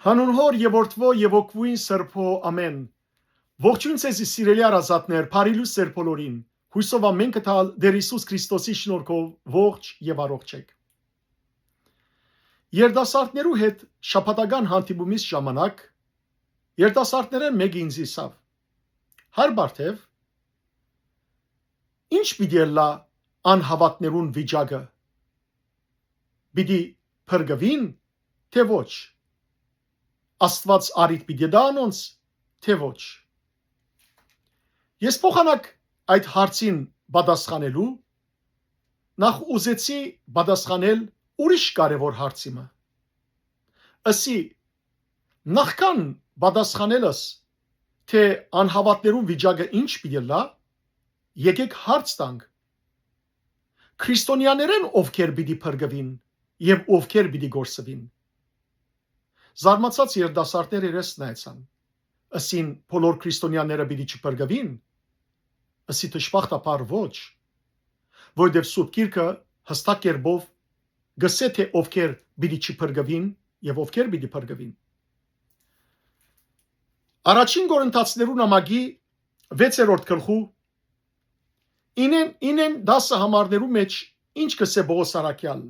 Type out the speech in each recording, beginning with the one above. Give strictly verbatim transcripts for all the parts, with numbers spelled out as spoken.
Անուն Հօր եւ Որդուոյ եւ Հոգւոյն Սրբոյ, ամէն։ Ողջոյն ձեզի, սիրելի հարազատներ, բարի լուսեր բոլորին։ Յոյսով ամէն կը տալ Տէր Յիսուս Քրիստոսի շնորհքով ողջ եւ առողջ էք։ Երիտասարդներու հետ շաբաթական հանդիպումիս ժամանակ երիտասարդներէն մէկը ինձ ըսաւ. «Հայր Բարթեւ, ի՞նչ պիտի ըլլայ անհաւատներուն վիճակը։ Պիտի փրկուի՞ն, թէ ոչ։ Աստուած առիթ պիտի տայ անոնց, թէ ոչ»։ Ես փոխանակ այդ հարցին պատասխանելու, նախ ուզեցի պատասխանել ուրիշ կարեւոր հարցի մը։ Ըսի, նախքան պատասխանելս, թէ անհաւատներուն վիճակը ինչ պիտի ըլլայ, եկեք հարց տանք. քրիստոնեաներէն ովքեր պիտի փրկուին եւ ովքեր պիտի կորսուին։ Զարմացած երիտասարդները երես նայեցան։ Ըսին, բոլոր քրիստոնեաները պիտի չփրկուի՞ն։ Ըսի, դժբախտաբար ոչ, որովհետեւ Սուրբ Գիրքը հստակ կերպով կ'ըսէ, թէ ովքեր պիտի չփրկուին եւ ովքեր պիտի փրկուին։ Առաջին Կորինթացիներու նամակի վեցերորդ գլխու ինեն, ինեն տասը համարներու մէջ ինչ կ'ըսէ Պողոս առաքեալ.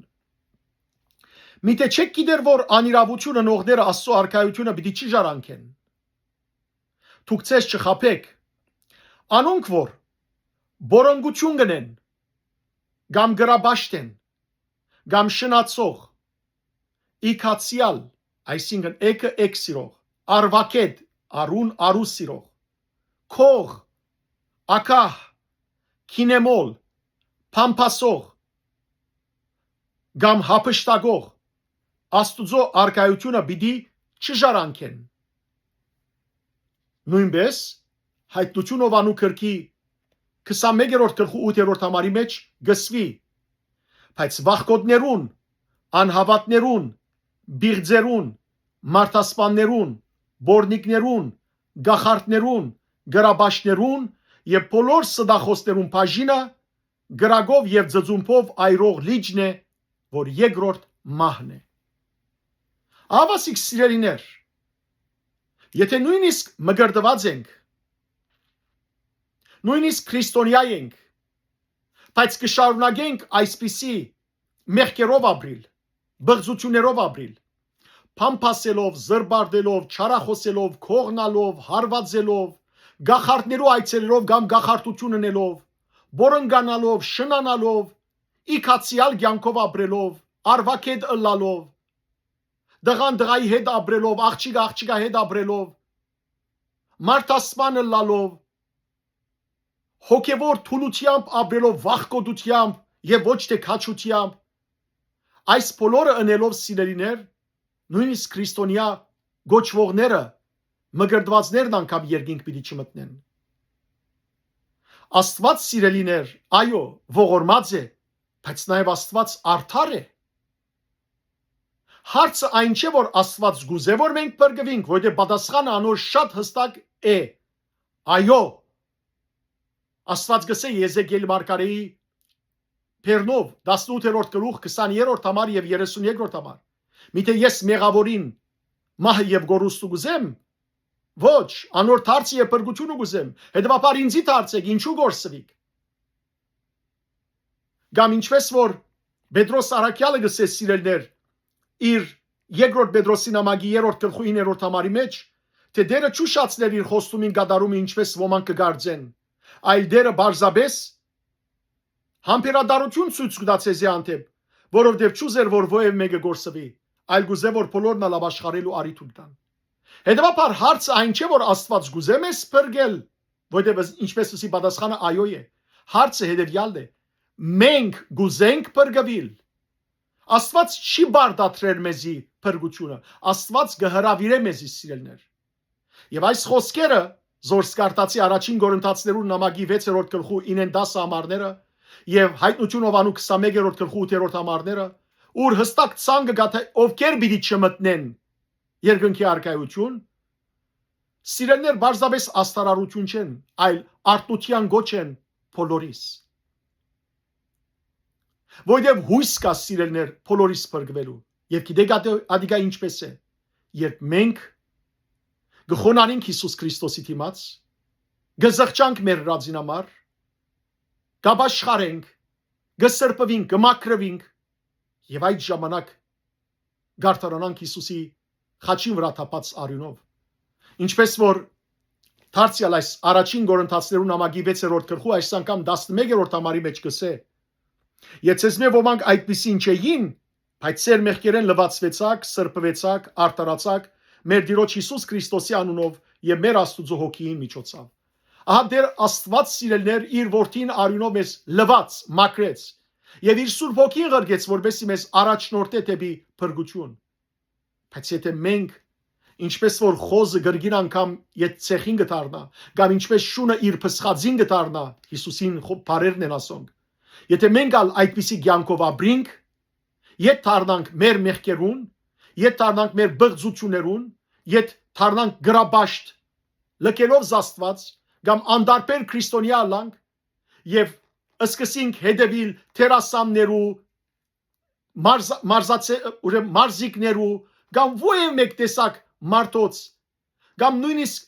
«Միթէ չէք գիտեր, որ անիրաւութիւն ընողները Աստուծոյ արքայութիւնը պիտի չժառանգեն։ Դուք ձեզ չխաբէք։ Անոնք որ պոռնկութիւն կ'ընեն, կամ կռապաշտ են, կամ շնացող, իգացեալ, այսինքն՝ էգը էգ սիրող, արուակետ, արուն արու սիրող, գող, ագահ, գինեմոլ, բամբասող կամ յափշտակող Աստուծոյ արքայութիւնը պիտի չժառանգեն»։ Նոյնպէս Յայտնութիւն Յովհաննէ գլխի քսանմէկերորդ գլխու ութերորդ համարի մէջ կ'ըսուի. «Բայց վախկոտներուն, անհաւատներուն, պիղծերուն, մարդասպաններուն, պոռնիկներուն, կախարդներուն, կռապաշտներուն եւ բոլոր ստախոսներուն բաժինը կրակով եւ ծծումբով այրող լիճն է, որ երկրորդ մահն է»։ Ահա, սիրելիներ, եթե նոյնիսկ մկրտուած ենք, նոյնիսկ քրիստոնեայ ենք, բայց կը շարունակենք այսպիսի մեղքերով ապրիլ, բղծութիւններով ապրիլ, բամբասելով, զրպարտելով, չարախօսելով, գողանալով, հարուածելով, կախարդներու այցելելով կամ կախարդութիւն ընելով, պոռնկանալով, շնանալով, իգացեալ կեանքով ապրելով, արուակետ ըլլալով, տղան տղայի հետ ապրելով, աղջիկը աղջիկա հետ ապրելով, մարդասպան ըլլալով, հոգեվոր թուլութեամբ ապրելով, վախկոտութեամբ եւ ոչ թէ քաջութեամբ, այս բոլորը ընելով, սիրելիներ, նոյնիսկ քրիստոնեայ կոչուողները, մկրտուածներն անգամ երկինք պիտի չմտնեն։ Աստուած, սիրելիներ, այո, ողորմած է, բայց նաեւ Աստուած արդար է։ Հարցը այն չէ, որ Աստուած կ'ուզէ, որ մենք փրկուինք, որովհետեւ պատասխանը անոր շատ յստակ է. այո։ Աստուած կ'ըսէ Եզեկիել մարգարէի բերնով, տասնութերորդ գլուխ, քսաներորդ համար եւ երեսուներկրորդ համար. «Միթէ ես մեղաւորին մահը եւ կորուստը կ'ուզեմ։ Ոչ, անոր դարձը եւ փրկութիւնը կ'ուզեմ։ Հետեւաբար ինծի դարձէք, ինչու կորսուիք»։ Կամ ինչպես որ Պետրոս առաքեալը կ'ըսէ, սիրելիներ, իր երկրորդ Պետրոսի նամակի երրորդ գլխու իններորդ համարի մէջ, թէ Տէրը չուշացներ իր խոստումին կատարումը, ինչպես ոմանք կը կարծեն, այլ Տէրը պարզապէս համբերատարութիւն ցոյց կու տայ ձեզի հանդէպ, որովհետեւ չուզեր, որ ոեւ մէկը կորսուի, այլ կ'ուզէ, որ բոլորն ալ ապաշխարելու առիթ ունենան։ Հետեւաբար հարցը այն չէ, որ Աստուած կ'ուզէ մեզ փրկել, որովհետեւ ըս-, ինչպես ըսի, պատասխանը այո է։ Հարցը հետեւեալն է. մենք կ'ուզենք փրկուիլ։ Աստուած չի պարտադրեր մեզի փրկութիւնը, Աստուած կը հրաւիրէ մեզի, սիրելիներ։ Եւ այս խօսքերը, զոր սկարտացի առաջին Կորինթացիներուն նամակի վեցերորդ գլխու ինեն տասը համարները եւ Յայտնութիւն Յովհաննու քսանմէկերորդ գլխու ութերորդ համարները, ուր յստակ ցանկը կայ, թէ ովքեր պիտի չմտնեն երկնքի արքայութիւն, սիրելիներ, պարզապէս աստարարութիւն չեն, այլ արթնութեան կոչ են բոլորիս։ Որովհետեւ յոյս կայ, սիրելիներ, բոլորիս փրկուելու։ Եւ գիտեք ատի-, ատիկա ինչպես է։ երբ մենք կը խոնանինք Յիսուս Քրիստոսի դիմաց, կը զղջանք մեր ըրածին համար, կ'ապաշխարենք, կը սրբուինք, կը մաքրուինք, եւ այդ ժամանակ կ'արդարանանք Յիսուսի խաչին վրայ թափած արիւնով։ Ինչպէս որ դարձեալ այս առաջին Կորինթացիներուն նամակի վեցերորդ գլխու այս անգամ տասնմեկերորդ համարի մէջ կ'ըսէ. «Եթէ ձեզմէ ոմանք այդպիսին չէին, բայց ձեր մեղքերէն լուացուեցաք, սրբուեցաք, արդարացաք մեր Տիրոջ Յիսուս Քրիստոսի անունով եւ մեր Աստուծոյ հոգիին միջոցով»։ Ահա Տէր Աստուած, սիրելիներ, իր որդին արիւնով մեզ լուաց, մաքրեց եւ իր Սուրբ Հոգին ղրկեց, որպեսզի մեզ առաջնորդէ դէպի փրկութիւն։ Բայց եթէ մենք, ինչպէս որ խոզը կրկին անգամ յետ ցեխին կը դառնայ, կամ ինչպէս շունը իր փսխածին կը դառնայ, Յիսուսին խո-, բառերն են ասոնք, եթէ մենք ալ այդպիսի կեանքով ապրինք, յետ դառնանք մեր մեղքերուն, յետ դառնանք մեր բղծութիւններուն, յետ դառնանք գրաբաշտ, լքելով Աստուած, կամ անտարբեր քրիստոնեայ ըլլանք, եւ սկսենք հետեւիլ դերասաններու, մարզ-, մարզացե-, ուրեմն մարզիկներու, կամ որեւէ մէկ տեսակ մարդոց, կամ նոյնիսկ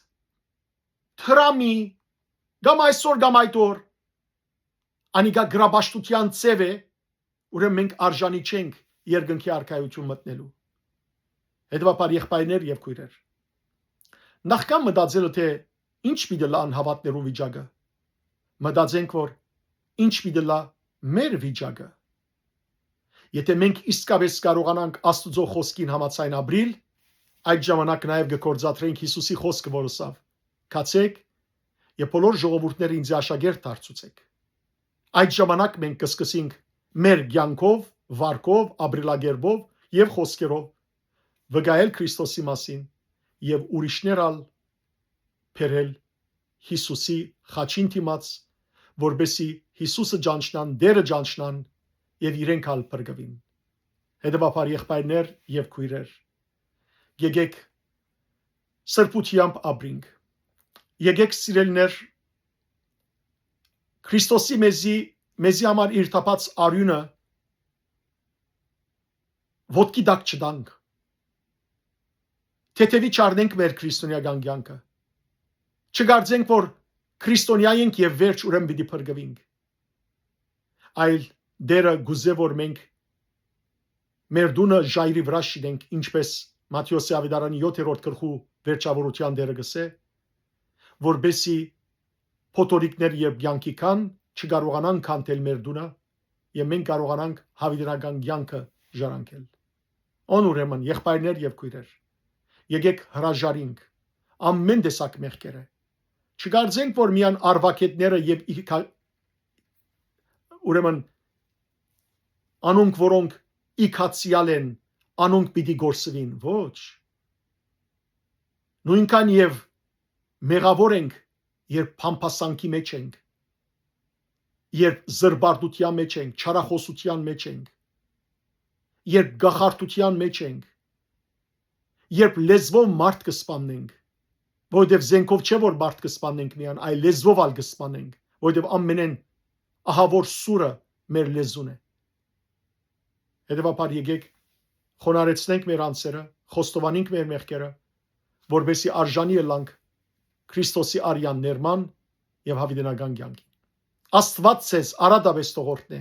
դրամի, կամ այսօր, կամ այդ օր, անիկա գրաբաշտութեան ձեւ է, ուրեմն մենք արժանի չենք երկնքի արքայութիւն մտնելու։ Հետեւաբար, եղբայրներ եւ քոյրեր, նախքան մտածելը, թէ ինչ պիտի ըլլայ անհաւատներու վիճակը, մտածենք, որ ինչ պիտի ըլլայ մեր վիճակը։ Եթէ մենք իսկապէս կարողանանք Աստուծոյ խօսքին համաձայն ապրիլ, այդ ժամանակ նաեւ կը գործադրենք Յիսուսի խօսքը, որ ըսաւ. «Գացէք եւ բոլոր ժողովուրդները ինծի աշակերտ դարձուցէք»։ Այդ ժամանակ մենք կը սկսենք մեր կեանքով, վարքով, ապրելակերպով եւ խօսքերով վկայել Քրիստոսի մասին եւ ուրիշներ ալ բերել Յիսուսի խաչին դիմաց, որպեսզի Յիսուսը ճանչնան, Տէրը ճանչնան եւ իրենք ալ փրկուին։ Հետեւաբար, եղբայրներ եւ քոյրեր, եկեք սրբութեամբ ապրինք։ Եկեք, սիրելիներ, Քրիստոսի մեզի, մեզի համար իր թափած արիւնը ոտքի տակ չտանք։ Թեթեւի չառնենք մեր քրիստոնեական կեանքը։ Չկարծենք, որ քրիստոնեայ ենք եւ վերջ, ուրեմն պիտի փրկուինք։ Այլ Տէրը կ'ուզէ, որ մենք մեր տունը ժայռի վրայ շինենք, ինչպէս Մատթէոսի աւետարանի յոթերորդ գլխու վերջաւորութեան Տէրը կ'ըսէ, որպեսզի փոթորիկներ երբ կեանքի գան, չկարողանան քանդել մեր տունը եւ մենք կարողանանք յաւիտենական կեանքը ժառանգել։ Ան ուրեմն, եղբայրներ եւ քոյրեր, եկեք հրաժարինք ամէն տեսակ մեղքերը։ Չկարծենք, որ միայն արուակետները եւ իգա-, ուրեմն, անոնք, որոնք իգացեալ են, անոնք պիտի կորսուին։ Ոչ։ Նոյնքան եւ մեղաւոր ենք, երբ բամբասանքի մէջ ենք, երբ զրպարտութեան մէջ ենք, չարախօսութեան մէջ ենք, երբ գախարդութեան մէջ ենք, երբ լեզուով մարդ կը սպաննենք, որովհետեւ զենքով չէ, որ մարդ կը սպաննենք միայն, այլ լեզուով ալ կը սպանենք, որովհետեւ ամենէն ահաւոր սուրը մեր լեզուն է։ Հետեւաբար, եկեք խոնարհեցնենք մեր անձերը, խոստովանենք մեր մեղքերը, որպեսզի արժանի ըլլանք Քրիստոսի արեան ներման եւ յաւիտենական կեանքին։ Աստուած ձեզ արատապէս թող օրհնէ,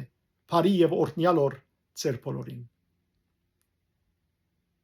բարի եւ օրհնեալ օր ձեր բոլորին։